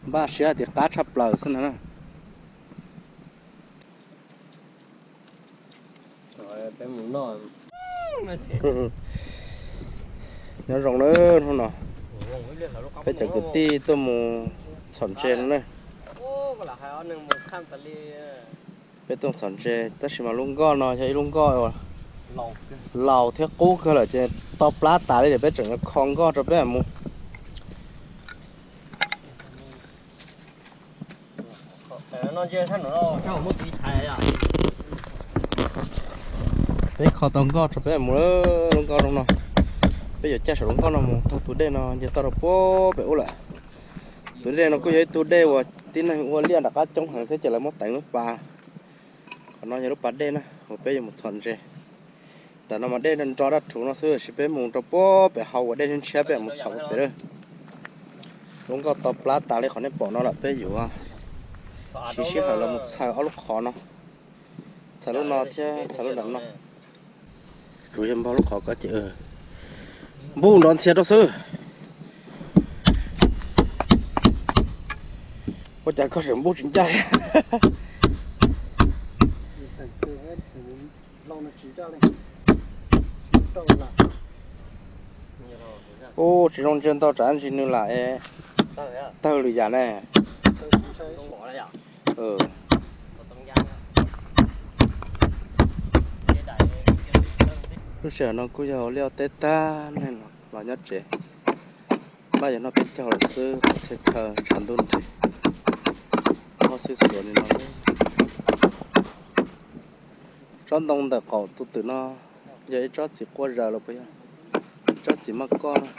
Npaj siab tias qab tshaj plaws xwb na. Nyob zoo na, hnub no peb cov kwv tij tuaj mus txhom ntses no na. Peb tuaj txhom ntses tab sis mas lub nkoj no yog ib lub nkoj uas laus thiab qub kawg lawm ces to plab tas li, peb tseem yuav kho nkoj rau peb mus. Peb kho tau nkoj rau peb mus lawm, lub nkoj zoo no. Peb yuav caij saum lub nkoj no mus taug tus dej no nce toj rau puag pem ub lawm. Tus dej no kuj yog ib tug dej uas tib neeg ua liaj nram qab coob heev thiab ces lawv muab teev lub pas. Qhov no yog lub pas dej na uas peb yuav mus txhom ntses. Nram no mas dej nro daj rhuv no xwb, tab sis peb mus rau puag pem hauv uas dej ntshiab peb mus txhom pem lawm. Lub nkoj to plab tas li qhov nej pom no lawm, peb yuav siv sij hawm los mus txhaws ob lub qhov no, txhaws lub no thiab txhaws lub nram no. Tsuas yog npog lub qhov ko ces npug nrov ntxhias rau xwb. Ua cas koj tseem npug tsis ncaj? Ub, tsis zoo ntsia ntau tsam ntsis nws lam es tawg lwm yam ne. Lub sij hawm no kuj yog hauv liaj teb tag, neeg los nyob tsev. Npaj yuav noj peb caug lawm xwb, qhov txhia chaw tshav ntuj nrig, mob xwb xuav li no. Tsob ntoo ntawm qaum tus twm no yog ib tsob txiv quaj zaws los puas yog tsob txiv maj koj na?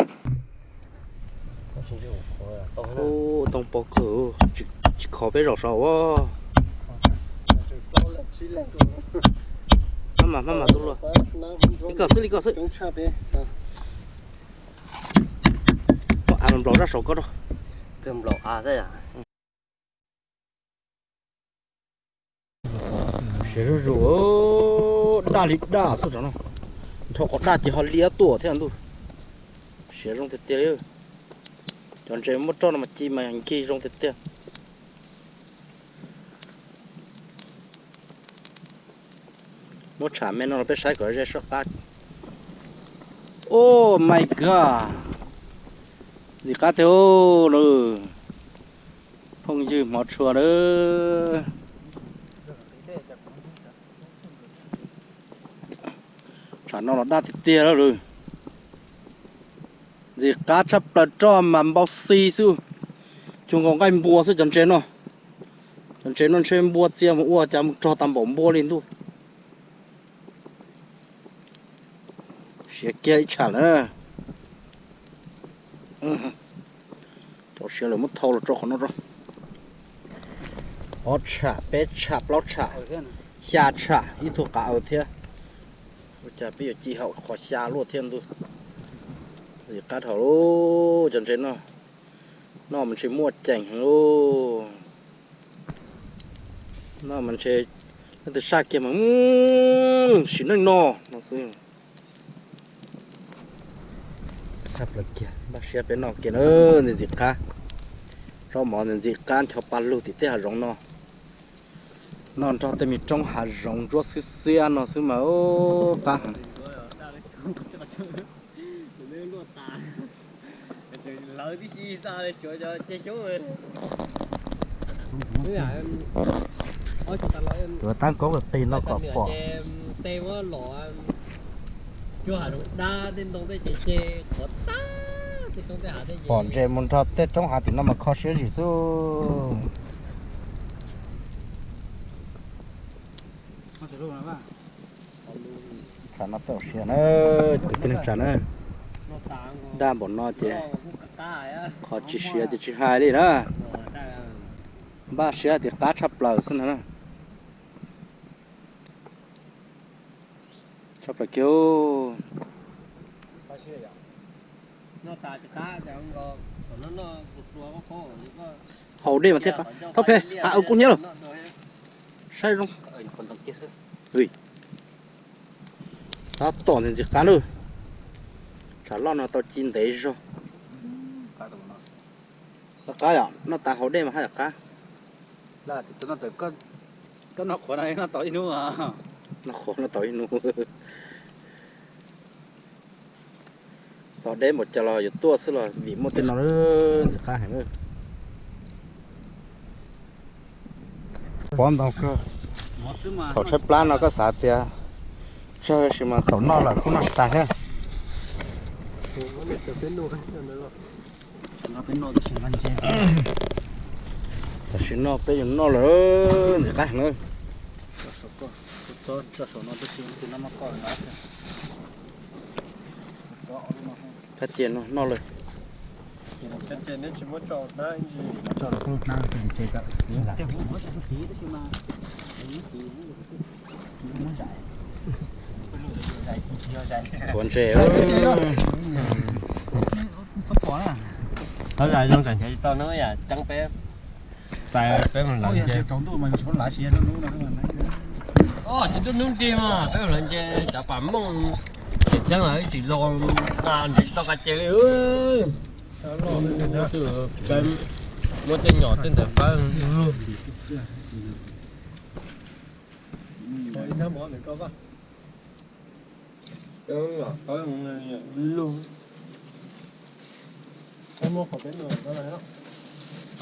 Ub, ntoo pog kawg, tsis khov peb zaum saud. Maj mam, maj mam tus luag. Li ko xwb, li ko xwb. Koj av nplaum zaj saud koj rau. Siav zuj zus, daj li daj xwb no. Nrho qhov daj ces ho liab tuaj thiab ntuj. Siav zoo tiag tiag li. Cov ntses muab roj no mas ci mas ncig zoo tiag tiag. Muab tsham me no los peb saib kom ze soj qab. Oh my god, ntxim qab tiag lawm. Phooj ywg hmov tshua lawm. Tsam no los daj tiag tiag lawm. Ntxim qab tshaj plaws, roj mas npau xi xwb. Cuag nkaus nqaij npua xwb cov ntses no. Cov ntses no ntshe npua txia mus ua cas mus rog tag npaum npua li ntuj. Siav kiag ib tsham lawm. Tau siav lawm muab thau los rau qhov no tso. Ob tsham, peb tsham, plaub tsham, xya tsham, ib tug qav aws thiab. Ua cas peb yuav ci haum qhov xya luaj thiab ntuj. Ntxim qab dhau lawm cov ntses no. Noj mas ntshe muaj ceem heev lauj. Noj mas ntshe leej twg saj kiag mas sim neej no no xwb. Tshaj plaws kiag, npaj siab peb noj kiag na, ntxim ntxim qab. Tsob mov ntxim ntxim qab ncho pa lug tim tej hav zoov no. Noj nrog tej me roob hav zoov ntsuab xiab xiab no xwb mas qab heev. Tuav tab koob qis no kom pom. Pom ntses mus nrog tej roob hav tim no mas kho siab zim xwb. Tsam no tau siav na, kwv tij neej tsa na. Daj npaum no ces qhov tsis siav ces tsis hais li na. Npaj siab tias qab tshaj plaws xwb na. Tshaj plaws kiag. Haus dej mas thiaj qab. Thaub phem, hav aws kub hnyiab lawm. Saib zoo. Tab tom ntxim ntxim qab lawm. Tsam loj no tau ci ntev zog. Qab yom, noj tas haus dej mas haj yam qab. Koj noj qhuav no noj tau ib hnub. Noj qhuav noj tau ib hnub. Tos deb npaum cas los yuav tuaj xwb los vim muaj tej no ntxim qab heev. Pob ntau kawg. Thaum tshaib plab no koj xav tias tsawg sis mas thaum noj lawm kuj noj tsis tas thiab. Tam sim no peb yuav noj lawm, ntxim qab heev na. Thaj ces no noj lawm. Tuav ntses. Thov zais zoo tsam nrhiav tsis tau hnub yam ceeb peb txais peb mus lawv nce. Ces lub hnub nrig mas peb mus lawv nce cov pas mooj, ces ceeb los tsis los, nrhiav tsis tau qab ces li. Muab tej nyom tej ntawd pab.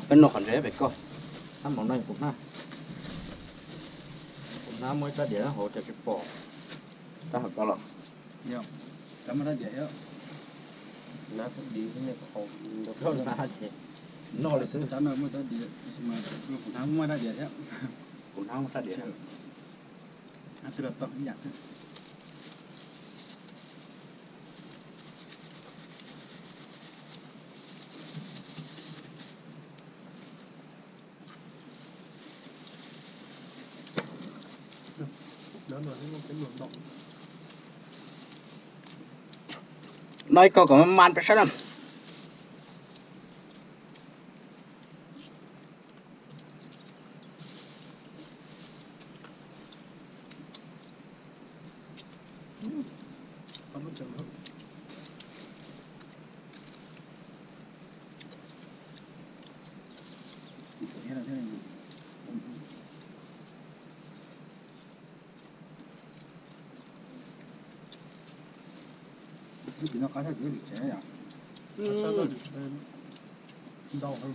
Peb noj qhov ntses pem koj, hnab mov no kuv hnab, kuv hnab muaj ib rab diav hauv cas tsis pom. Rab hauv ko los? Rab muaj rab diav thiab. Hnab di, noj li xwb. Kuv hnab muaj rab diav thiab. Noj ib ko kom man peb saib na. Ntau heev.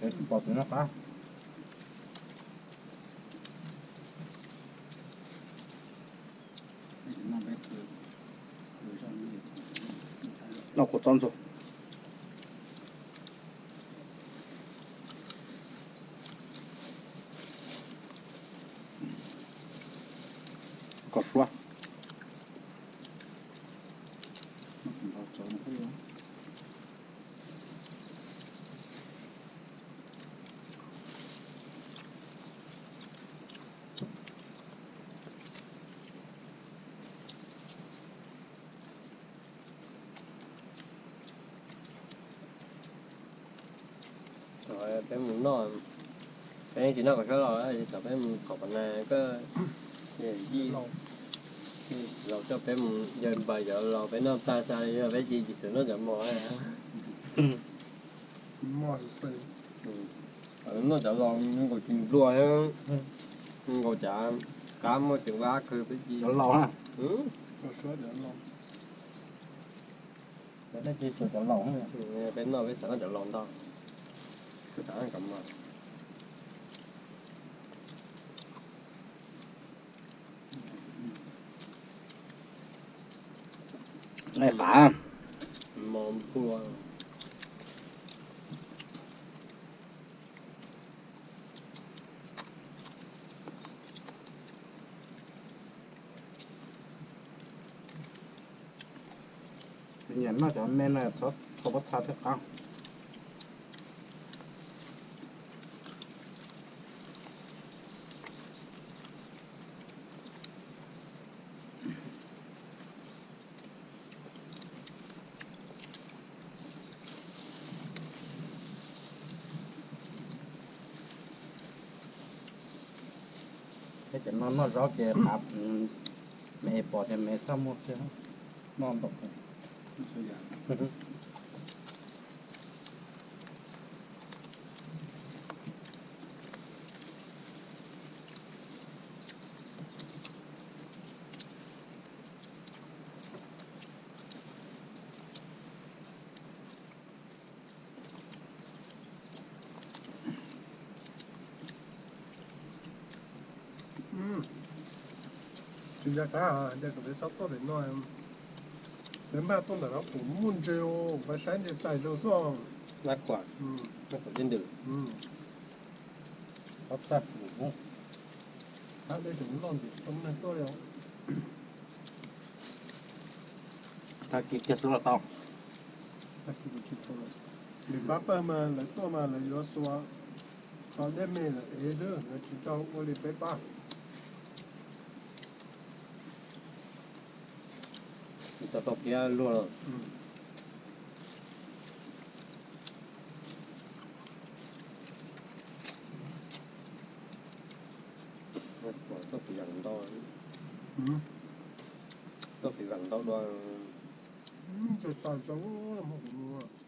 Tsis pom tus noj qab. Noj kuv txob ntxug. Kom suab. Thaum peb mus noj, peb tsis noj kom sab los, thaum peb mus qhov pom na koj, laus coj peb mus yawg npawg cov laus peb noj tag sai li peb cia tsis xav noj cov mos. Noj cov laus nkaus tsis nplua, nkaus cav qab muaj ceev vaj kawg peb cia. Cov laus na. Cov laus, peb noj peb xav noj cov laus ntau, peb xav noj cov mos. Nqaij qav. Mos nplua. Nyiam noj cov me no, txhob pob txha thiaj qab. Peb cov no noj zaub ces qav, me pom tias me txaj muag kiag, noj ntau. Ncaj qab, ncaj qab peb txhob tuaj pem no. Peb npaj tuaj ntawm no kuv muaj ntses, peb saib ntses tais rau xwb. Nab kuam, nab kuam dej ntws. Ob tag kuv, tag dej tseem loj ntxiv tau neeg tuaj li. Tag kis kiag xwb los tau. Tag kis kuv tsis tau lawm. Lwm pab pawg mas lawv tuaj mas lawv yuav xuas qhov dej me lawm ev xwb, lawv tsis tau ua li peb pab. Tsis tau tau kiag luag. Tuaj kev vam ntau, tuaj kev vam ntau dua. Ntses tais rau hmo kuv mus.